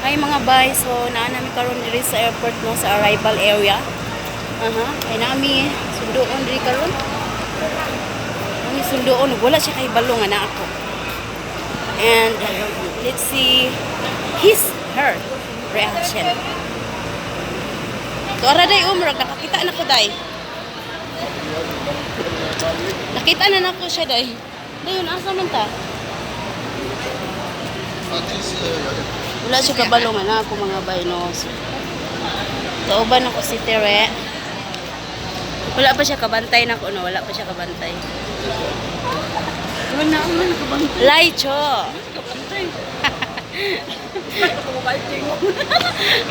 Hi, mga bay, so naa nami karon diri sa airport, no, sa arrival area. Aha, kay nami sunduon diri karon. Nami sunduon, wala siya kahibalo nga naa ako. And let's see his her reaction. To ara day, oh, murag nakakita na ko day. Nakita na nako siya day. Dayon, asa man ta? Wala siya kabalo nga na ako, mga bay, no. So, kauban ako si Tere. Wala pa siya kabantay na ko, no, wala pa siya kabantay. Wala man kabantay. Laicho. Kabantay.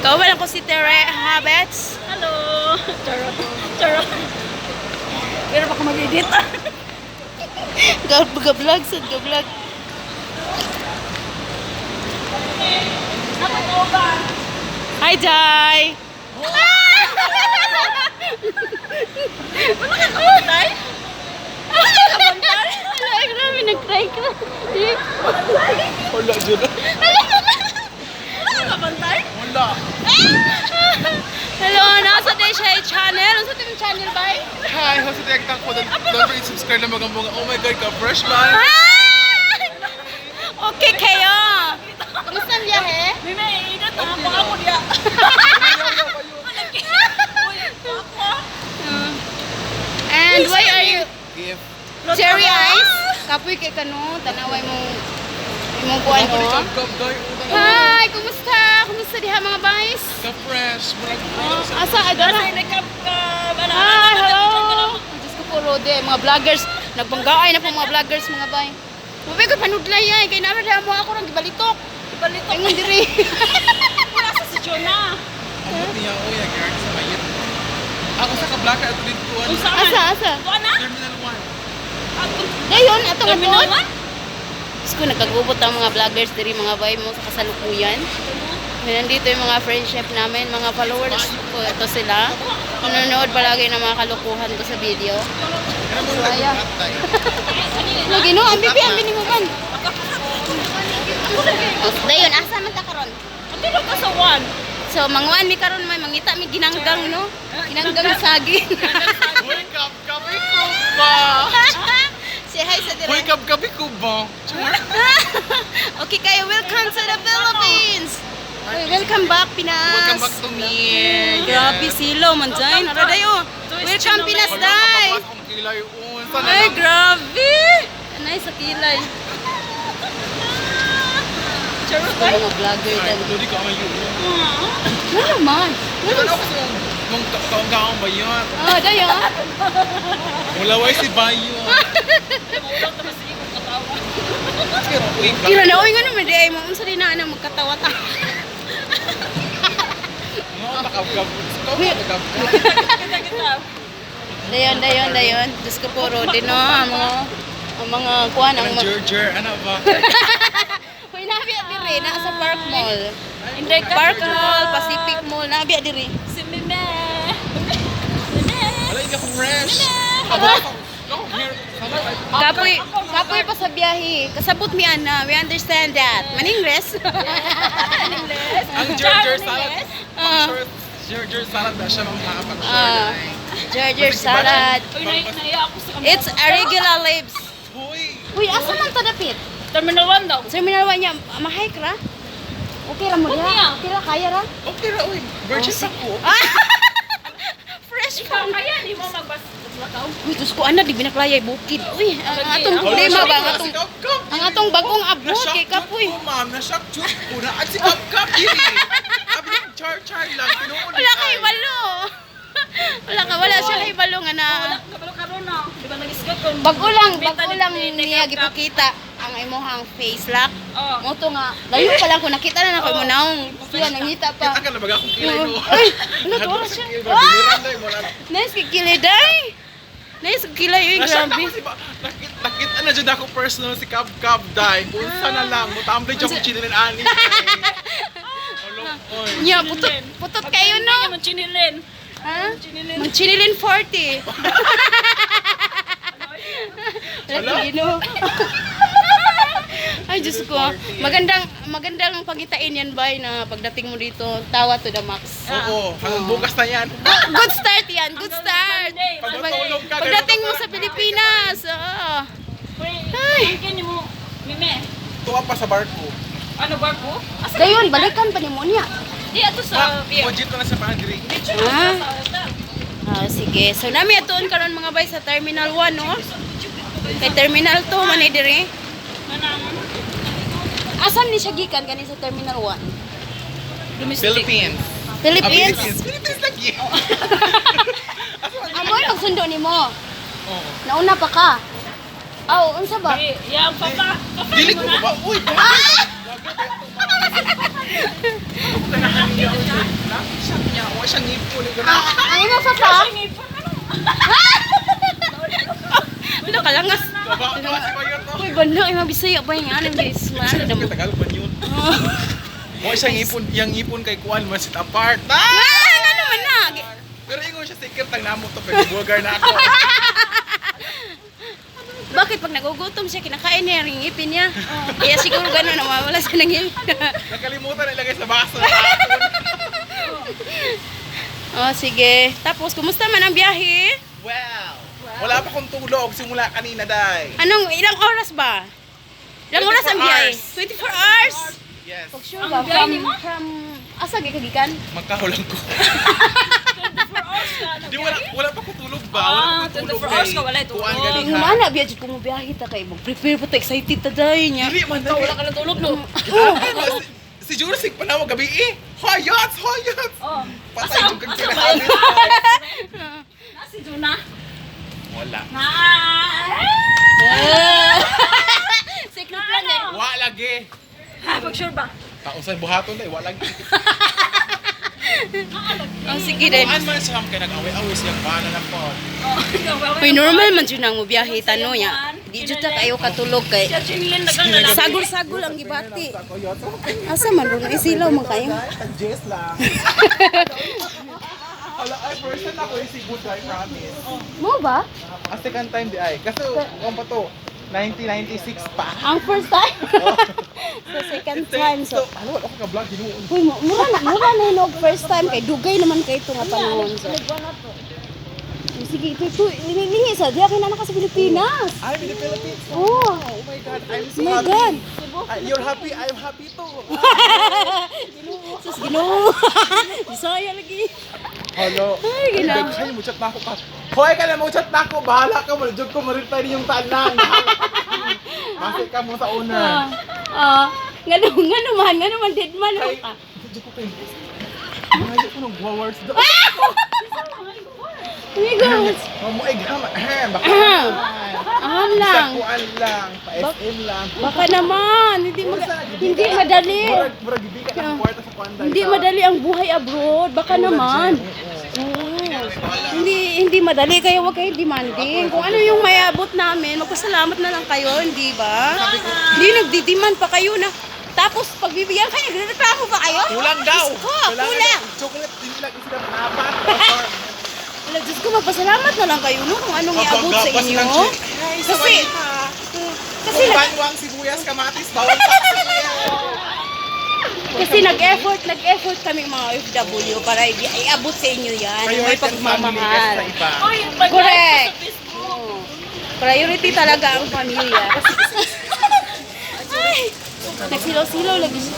Kauban ako si Tere Habets. Hello. Charot. Charot. Pero baka mag-edit. Ga-vlog sad, ga-vlog. Hi, Jai. Wala ka kabantay? Wala ka kabantay? Wala, ay, grabe, nag-cry ka. Wala dyan. Wala ka kabantay? Wala. Hello, nasa day siya channel. Ano sa tiyong channel ba? Hi, Jose Direk Tangko. Don't forget to subscribe na mga mga. Oh my God, ka-fresh man. Ah! Okay kayo. Kumusta ang biyahe? May edit na ako ako diya. And why are you Gift. cherry eyes? Kapoy kay kano, tanaway mong imong kuan Ako ni mo. Kap Kap Day. Hi, kumusta? Kumusta diha, mga guys? Ka-fresh. Murag fresh. Asa adara? Kasi nagkap-kap. Hi, hello. Diyos ko po, Rode, mga vloggers, nagbanggaay na po mga vloggers, mga bay. Mabay ko panudlay ay kay nara mo ako rang gibalitok. Balitok. Ingon diri. Wala sa si Jonah. Ang niya, oy, nag sa mayit. Ako sa kablaka ito dito. Ano? Unsa man? Asa asa? Tuwa na? Terminal 1. Atong Dayon atong Terminal aton. 1? Diyos ko, nagkagubot ang mga vloggers diri, mga bay mo, sa kasalukuyan. May nandito yung mga friendship namin, mga followers ko. Ito sila. Nanonood palagi ng mga kalukuhan ko sa video. Kaya mo So, aya. nag-atay. Lagi no, ang bibi, ang binimukan. Dayon, asa man ta karon? Atong ka sa 1. So, manguan mi karon, may mangita mi ginanggang, no? Ginanggang saging. Uy, Kap Kap, ikaw ba? Say hi sa Uy, dire. Kap Kap, ikaw ba? Okay kayo, welcome to the Philippines. Uy, welcome back, Pinas. Welcome back to me. Grabe silaw man dyan. Ara dayo. Welcome, Pinas day. Wala, akong kilay. Sana Ay, lang. grabe. Anay sa kilay. Charot. Ito mga vlogger Ay, dan. di ko ang yun. Ano naman? Ano kasi yung kaong-kaong ba yun? Oh, dayo. Mulaway si Bayo. Ulang ka sa ikong katawa. Pero, uy, Kira na oy nga naman di ay mo unsa din na ana magkatawa ta. No, nakabgab. Ikaw nakabgab. Kita kita. Dayon, dayon, dayon. Diyos ko po, Rodi, no? Ang mga kuan, ang Anong mga Gerger, ano ba? Hoy, nabi diri na sa Park Mall. Hindi ka. Park Mall, Pacific Mall, nabi diri. Si Mime. Mime. Wala, hindi ako fresh. Abo ako. Ako here. Kapoy, kapoy pa sa biyahe. Kasabot mi ana, we understand that. Maningles. Ang Gerger salad. Ah. Gerger salad na siya mga pag-share. Ah, Georgia salad. Uy, naiya ako sa kamera. It's arugula leaves. Hoy! Uy, asa man ta dapit? Terminal 1 daw. Terminal 1 niya, mahike ra? Okay ra mo Okay diha. ah. Okay ra, kaya ra. Okay ra, uy. Virgin Oh, ako. Ah! Fresh Ikaw pa. kaya di mo magbas lakaw. Uy, Diyos ko, ana, di binaklayay bukid. Uy, ang Lagi, atong ah. problema ba? Ang Wala, atong, si Kap Kap. ang atong bagong abot Na-shock kay Kapoy. jud ko, ma'am. Na-shock jud ko na. At si Kap Kap, dili. Sabi niya, char-char lang. Tinuod Wala ay. kay balo. Wala ka, wala siya kay balo nga na. Wala ka balo karon na. Di ba nag-isgot ko? Bago lang niya gipakita ang imuhang face lock. Oh. Mo to nga, layo pa lang ko nakita na nako imo naong. Siya nangita pa. Kita ka na baga akong kilay no. Ay, ano to? Wala siya. Ah! Nice kay kilay day. Nice kay kilay, uy, Nashock grabe. ako si ba? Nakita na dyan ako personal si Kap Kap Day. Unsa na lang. Mutambay dyan akong chilin ani. Olo, oy. Nya, putot, putot kayo no. Man chinilin. Ha? Chinilin. Magchinilin 40. Wala Wala. Ginoo. Ay, Diyos ko. Magandang, magandang pangitain yan, bay, na pagdating mo dito, tawa to the max. Oo, hanggang bukas na yan. Good start yan, good start. Monday, Pag Monday. natulog ka, Pagdating ganun mo ka sa pa. Pilipinas, oo. Uy, Ay. angkin ni mo, Mime. Tuwa pa sa barko. Ano barko? Asa Dayon, balikan pa ni mo niya. Di ato sa Ma, pier. budget na sa pangdiri. Diretso Ah. na sa hotel. Ah, sige. So, nami atuon karon, mga bay, sa Terminal 1, no? Kay Terminal 2 man ni diri. Manang. Asan ni siya gikan kani sa Terminal 1? Domestic. Philippines. Ah, Philippines. Philippines. Philippines lagi. Amoy nagsundo nimo. Oo. Nauna pa ka. Aw, unsa ba? Di, yang papa. Papa Dili mo ko na. ba? Uy, Siya niya, wa siya ngipon. Ah, ang imo pa pa? Ang ipon, ano? Wala ka langas. Baba, ba si Bayot to? Uy, banlo ay mabisaya ba yung ano guys? Maano damo. Tagalog man yun. Wa siya ngipon, yang ngipon kay kuan man sit apart. Ah! Ah, ano man na? Pero ingon siya secret tang namo to kay burger na ako. Bakit pag nagugutom siya, kinakain niya yung ngipin niya? Kaya siguro gano'n, nawawala siya ng ngipin. Nakalimutan na ilagay sa baso. Oh, sige. Tapos, kumusta man ang biyahe? Well, wala pa akong tulog simula kanina, day. Anong, ilang oras ba? Ilang oras ang 24 biyahe? hours. 24 hours? Yes. Sure Ang ba? biyahe From, ni mo? from, asa gikan? Magkahulang ko. 24 hours ka. Di wala pa ko tulog ba? Wala Ah, pa ko tulog 24 hours kay ka, wala tulog. Kuan ganiha. Yung mana, biya jud ko mo biyahe ta kay prepare pa ta, excited ta day niya. Dili man Ikaw, wala ka ng tulog, no? Oh, si Jurassic panawag gabi eh. Hoyots, hoyots. Oh. Patay Asa- jud kag asa ba? kinahabit. Na si Juna. Wala. Na. Ah. Secret lang eh. Wa lagi. Ha, pag sure ba? Tausan buhaton day, wa lagi. Oh, sige day. Kuan man siya kay nag-away-away siya bana na po. Oh, Uy, normal man jud nang mo biyahe tano niya. Di jud ta kayo katulog kay Siya Chinlin dagang lalaki. sagol-sagol ang gibati. Asa man ron isilaw man kayo. Tag-jess lang. Hala, ay, first time ako yung Cebu, I promise. Mo ba? Ang second time di ay. Kasi, kung pa to, 1996 pa. Ang first time. So second time so. Ano, wala ko ka-vlog, hinuon. Uy, mura na hinog first time kay dugay naman kay ito nga panahon. So. Uy, sige, ito, lingi sa diya kay na ka sa Pilipinas. I'm in the Philippines. Oh, Oh my God, I'm so my happy. God. Ah, you're happy, I'm happy too. Sus, Ginoo. Bisaya lagi. Hello. Ay, ginoo. Ay, mo chat na ako pa. Hoy ka na mo chat na ako. Bahala ka mo. Jud ko mo-reply yung tanan. Basta ka mo sa una. Ah, ah, ngano man, dead man Ay, ka. jud ko kay. Mga ko nang words do. Amigos. Mo egam. Ahem, baka. Aham lang. Sa kuan lang, pa SM lang. Baka naman, hindi madali. Murag murag gibikan ang kwarta sa kuan dahil Hindi madali ang buhay abroad. Baka naman. Oo. Hindi hindi madali kaya huwag kayo demanding. Kung ano yung mayabot namin, magpasalamat na lang kayo, hindi ba? Hindi nagdi-demand pa kayo na tapos pagbibigyan kayo, nagrereklamo pa kayo? Kulang daw. Diyos ko, Kailangan kulang. daw. Chocolate din lang sila apat. Wala, Diyos ko, magpasalamat na lang kayo no, kung anong iabot sa Gabas inyo. lang, Chi. Ay, Kasi, sawadika. kasi, Kung banwang sibuyas, kamatis, bawang pa sibuyas. kasi nag-effort kami mga OFW para iabot sa inyo yan. May Priority ang family kaysa pagmamahal. sa iba. Oy, pag Correct. sa Facebook. Oo. Priority talaga ang pamilya. Ay, nagsilaw-silaw lagi siya.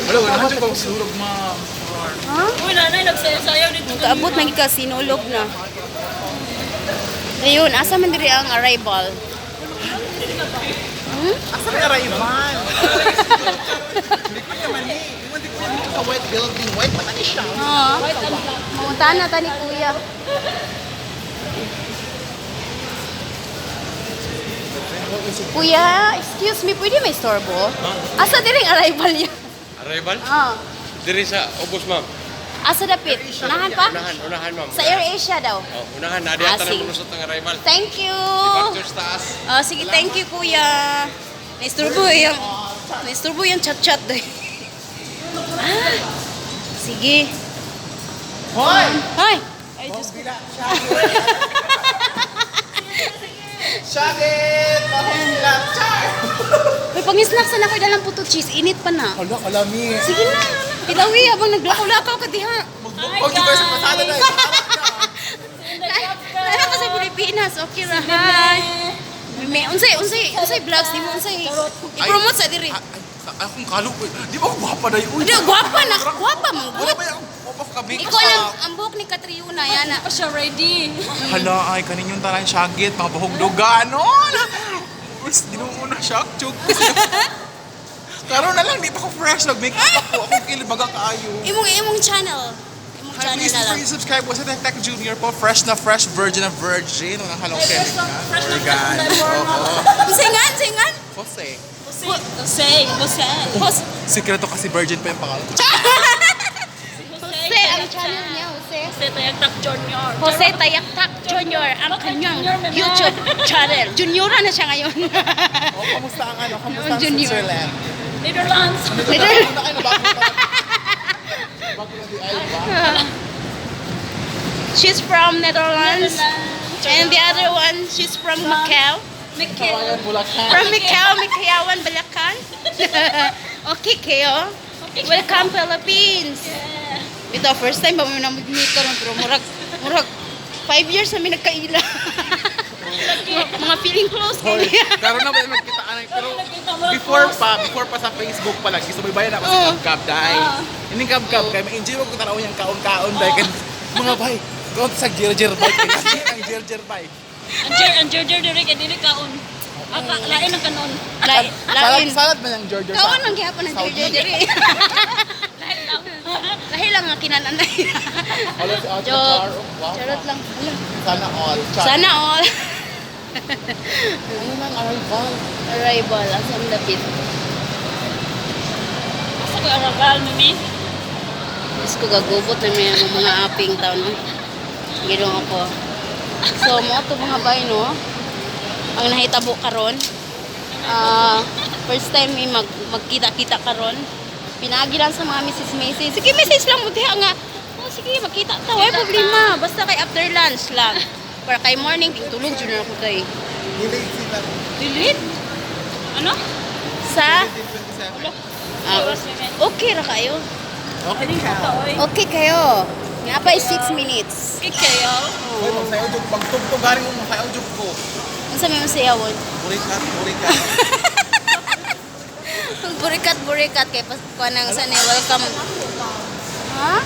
Wala, wala na kong sinulog, ma'am. Ha? Uy, nanay, nagsayaw-sayaw dito. Kaabot na ka sinulog na. Ayun, asa man diri ang arrival? Asa may arrival? Hindi ko naman eh. Hindi ko naman sa white building. White pa ni siya. Oo. Mamunta na ta ni kuya. Kuya, excuse me, pwede may istorbo? Asa diri ang arrival niya? Arrival? Ah. Diri sa ubos, ma'am. Asa dapit? Unahan pa? Unahan, unahan, ma'am. Sa Air Asia daw. Oh, unahan. Nadi Ah, ata sige. na mulusot ang arrival. Thank you. Departure sa taas. Oh, sige, thank you, kuya. Naisturbo yung chat-chat doy. Ah, sige. Hoy! Ay! Ay, Diyos ko. Bila siya. Shagit! Mahila! Char! May pang-snack sana ko dalang puto cheese. Init pa na. Hala, kalami. Sige na. Pilawi habang naglakaw-lakaw ka diha. Magbukog yung guys sa pasada na. Nana ka sa Pilipinas. Okay ra. Hi. May unsay unsay unsay vlogs nimo unsay i-promote sa diri. Ay, akong kalo. Uy, di ba ako gwapa na yun? Di gwapa na, gwapa man Wala gud. ba yung gwapa ko kabi? Ikaw lang ang buhok ni Catriona yana. Pa siya ready. Hala, ay, kaninyong tanan syagit, mga bahog duga, ano? Uy, ginoo na siya, chug. Karon na lang, di pa ko fresh, nag-make up ako. Akong kilibaga kaayo. Imong imong channel. Imong Hi, channel please na lang. before you subscribe, was it Tech Junior po? Fresh na fresh, virgin na virgin. Walang halong chemical. Fresh na fresh Organ. na born. Oo. Unsay nga, unsay nga? Jose. Jose. Jose. Jose. Jose, Sikreto kasi virgin pa yung pangalan. Jose ang channel niya, Jose. Jose Tayagtak Junior. Jose Tayaktak Junior ang kanyang YouTube channel. Juniora na siya ngayon. Oh, kamusta ang ano? Kamusta ang Junior. Switzerland? Netherlands. Netherlands. Ano kayo, bago pa? Bago na di ay ba? She's from Netherlands. And the other one, she's from Macau. Mikkel. Kawayan, Bulacan. From Macau, Mikayawan, Bulacan. Okay, kayo. Welcome, Philippines. Ito, first time ba mo na mag-meet karon pero murag, murag, 5 years namin nagkaila. Mga feeling close kayo. Hoy, karon na ba yung magkita ka na? Pero before pa sa Facebook pa lang, gisubaybayan ako sa Oo. Kabkab dahil. Ining Kabkab kay ma-enjoy ko tanaw niyang kaon-kaon dahil kay mga bay. Go sa Jirjir bike. Ang Jirjir bike. Ang Jer diri kay dili kaon. Aka lain ang kanon. Lain, Salad, lain. salad man ang Jirjir. Kaon man gihapon ang Saudi. Jojo diri. Lain lang. Lahi lang ang kinananay. Wala si Ate Joke. Char. Oh, wow. Charot lang. Hala. Sana all. Char. Sana all. Ano nang arrival? Arrival, asam dapit. Asa ko aragal mami. Diyos ko, gagubot na may ang mga aping taon. No? Ginoo ko. So, mo to mga bay, no? Ang nahitabo karon. Ah, first time may magkita-kita karon. Pinagi lang sa mga Mrs. Macy. Sige, message lang mo diha nga. Oh, sige, magkita ta. Wala problema. Basta kay after lunch lang. Para kay morning, tulog jud na ako kay. Nilate sila. Delete. Ano? Sa 27. ah, Oras mami. okay ra kayo. Okay ka. Oy. Okay kayo. Nga pa is 6 minutes. Okay kayo. Hoy, magsayaw jud. Pagtugtog galing mo magsayaw jud ko. Unsa may masayawon? Burikat, burikat. Burikat, burikat kay pas kuan ang sa ni welcome. Ha?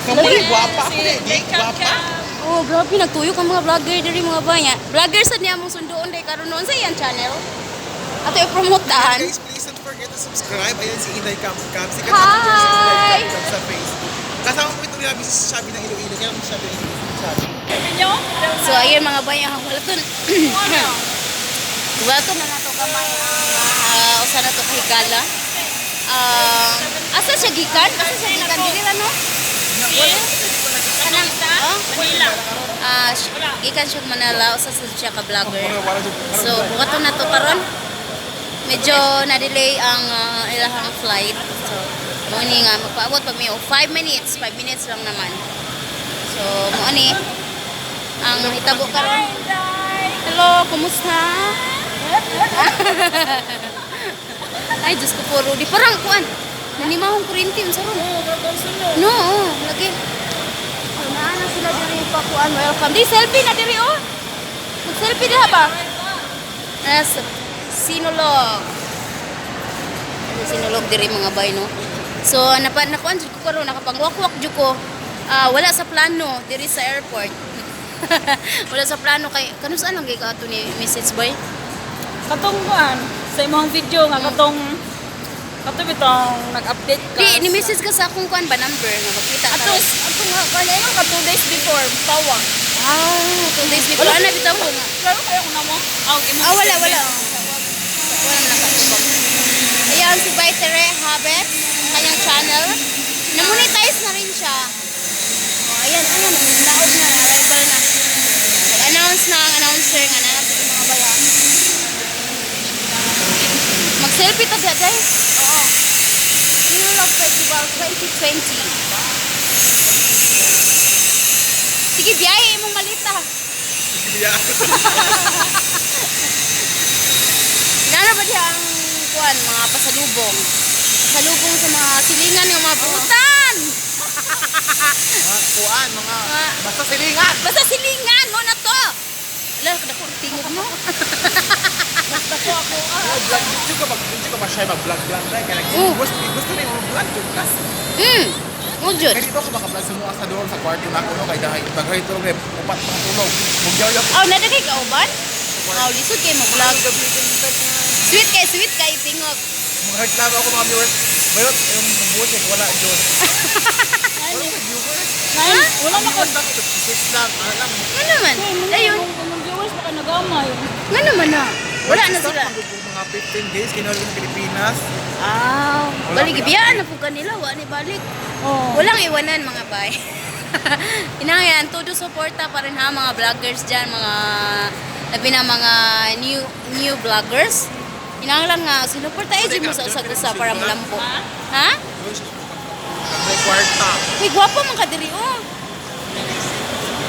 Kamuli, gwapa ako eh. Di, gwapa. Oh, grabe nagtuyok ang mga vlogger diri mga banya. Vlogger sad niya among sunduon day karon noon sa iyang channel. Ato i-promote daan. Guys, please don't forget to subscribe. Ayan si Inday Camp Camp. Sikat Hi! na si Inday Camp Camp sa Facebook. Kasama ko ito nila, Mrs. Shabi ng Iloilo. Kaya mo Shabi ng Iloilo. Shabi. Inyo? So ayun mga banya, wala to. Wala to na nato gamay ang usa na to kahigala. Asa siya gikan? Asa siya gikan dili ra no? Kanang oh? Manila. Ah, gikan siya Manila, usa sa siya ka vlogger. Wala jud. So, bukato na to karon. Medyo na-delay ang ilahang flight. So, mo ni nga magpaabot pag may 5 minutes, 5 minutes lang naman. So, mo ni ang hitabo karon. Hello, kumusta? Ay, Diyos ko po, Rudy. Parang kuan. Nanimahong kurinti unsa ron? Oh, No, oh, lagi. So, naa na sila diri pa kuan. Welcome. Di selfie na diri oh. Mag-selfie diha ba? Nas Sinulog. Ano Sinulog diri mga bay no. So napa nakuan jud ko karon nakapangwakwak jud ko. Ah, wala sa plano diri sa airport. Wala sa plano kay kanus anong gay ato ni Mrs. Boy? Katong kuan sa imong video nga katong kato bitong nag-update ka. Di ni message ka sa akong kuan ba number nga magkita ka. Ato ato nga kuan ay ka 2 days before tawag. Ah, 2 days before ana bitaw ko nga. Klaro kayo kung namo. Aw, imong Ah, wala, wala. Wala na nakatubang. Ayan, si Baitere Habet, ang kanyang channel. Na-monetize na rin siya. Oh, ayan, ayan, naog na, arrival na. Nag-announce na ang announcer nga na nasa mga baya. Mag-selfie ta siya, day. Oo. Sinulog Festival 2020. Sige, biyahe imong malita. Gibiya. Nana ba diha ang kuan mga pasalubong? Pasalubong sa mga silingan ng mga butan. Mga kuan, mga basta silingan. Basta silingan mo na to. Ala, dako tingog mo. Dako ako ah. Oh, vlog video ka mag video ka ma-shy mag-vlog vlog na kaya Oh. gusto gusto na yung vlog jud ka. Mo jud. Kaya dito ako maka-vlog sa mga sa dorm sa kwarto na ako no kay dahil bagay tulog na upat pang tulog. Mugyaw Aw, nadagay ka uban? Aw, lisod kay mo vlog. Sweet kay tingog. Mga reklamo ako mga viewers. Bayot yung buhay wala jud. Wala sa viewers. Nine, wala na ko. Viewers lang 56 lang. Ano lang. Nga naman. Ayun. Yung viewers baka nagamay. Nga naman na. Wala na sila. Mga 15 days kinuha sa Pilipinas. Aw, Wala balik pa. gibiyaan na po kanila, wa ni balik. Oh. Walang iwanan mga bay. Inangyan, todo suporta pa rin ha mga vloggers dyan, mga labi na mga new new vloggers. Inanglan nga sinuporta eh mo sa usag-usa para malambo. Ha? May kwarta. Uy, gwapo man ka diri oh.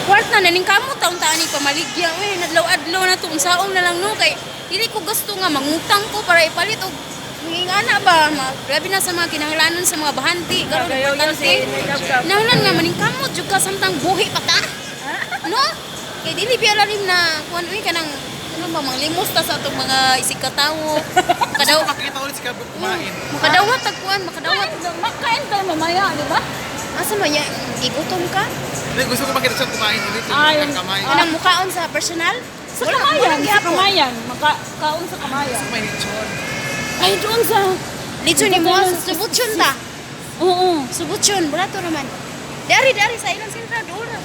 Kwarta na ning kamo taon-taon ni pamaligya uy, nadlaw-adlaw na to unsaon na lang no kay dili ko gusto nga mangutang ko para ipalit og ngingana ba ma, grabe na sa mga kinahanglanon sa mga bahanti karon Kagayaw importante. si Gab-Gab. Kinahanglan nga maningkamot jud ka samtang buhi pa ka. No? Kay dili biya lalim na kuan uy kanang ano ba manglimos ta sa atong mga isig katawo. Kadaw Kadaw makita ulit si Kabro kumain. makadawat tag kuan, makadawat. Makain tayo mamaya, di ba? Asa man ya gigutom ka? Hindi, gusto ko makita siya kumain ulit. Ay, Yung kamay. Kanang mukaon sa personal? Sa Wala- kamayan, walang sa gihapon. kamayan. Makaon sa kamayan. May lechon. Ay, doon sa... Lechon ni mo, subutyon ta. Oo. Subutyon, wala to naman. Dari, dari, sa ilang sentra, doon na.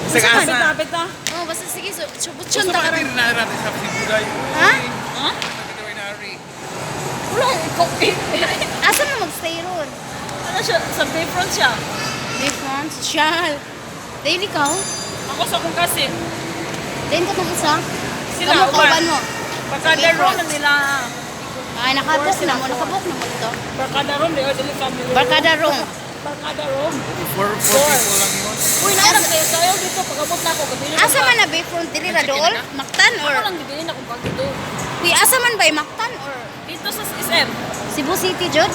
Sa Kapit asa. kapit na. Oh, basta sige, subutyon Gusto ta makita karon. rin natin sa Sibuday. Ha? Ha? Veterinary. Wala, ikaw. Asa mo magstay ron? Ano siya? Sa Bayfront siya. Bayfront, social. Daily ka, oh. Ako sa akong kasin. Dayon ka tong isa. Sila, Kamo, uban. kauban mo. Barkada room na nila. Ay, nakabook na mo, nakabook na mo ito. Barkada room, di ba? Dili kami. Barkada room. Barkada room. Four people lang yun. Uy, naalam kayo tayo dito. Pag-abot na ako, gabi na. Asa man na Bayfront diri ra dool? Mactan or Ako lang gibili na kung pag dito. Uy, asa man ba Mactan or Dito sa SM. Cebu City jud?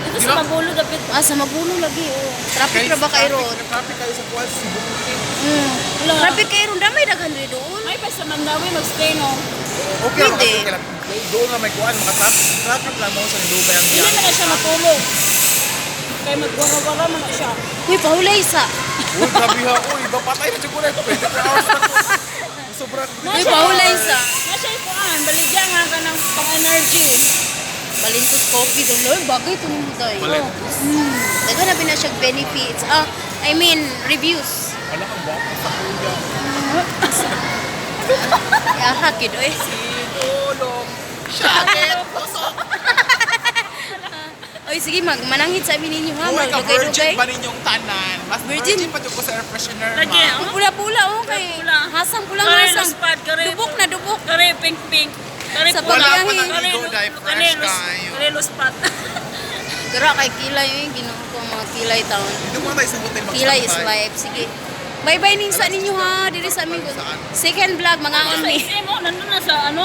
Dito Di sa ba? Mabulo, dapit. Ah, sa Mabulo lagi oh. Traffic ra ba kay ron? Traffic kayo sa kuwan, Cebu City. Wala. Traffic kay ron, damay daghan rin doon. Ay, pa sa Mandawi, magstay no. Okay lang, Pwede. okay lang. Doon nga may kuwan, mga traffic, traffic lang mo sa Nilubay ang Hindi biyahe. na siya matulog. Kaya magwara-wara man na siya. Uy, pahulay sa. Uy, grabe ha. Uy, bapatay na siguro ito. 24 hours na ko. Sobrang... Uy, pahulay sa. Na siya ikuan, baligya nga ka ng pang-energy. Balintos coffee doon. Lord, bagay ito mo tayo. Balintos? Daghan na na siya benefits. Ah, I mean, reviews. Wala kang baka sa kuya. Yaha, kid, oy. Sinulong. Shakit. Pusok. Oy, sige, magmanangit sa amin ninyo ha. Uy, ka virgin Magdugay-dugay. ba ninyong tanan? Mas Virgin? virgin, pa dyan ko sa air freshener, Lagi, ma. oh. Pula-pula, oh, kay Pula-pula. hasang pulang Kare, hasang. luspad, kare. Dubok na dubok. Kare, pink-pink. Kare, Sa pula. Wala pa pagbiyahe. nang Kare, ligo, dahil fresh kare, kayo. Kare, luspat. Gara kay kilay, oy, ginoo ko ang mga kilay taon. Dito muna tayo sa hotel Kilay is magstambay. life. Sige. Bye-bye ning sa ninyo ha. Diri sa aming second vlog mga Sa only. SM, oh, nandun na sa ano,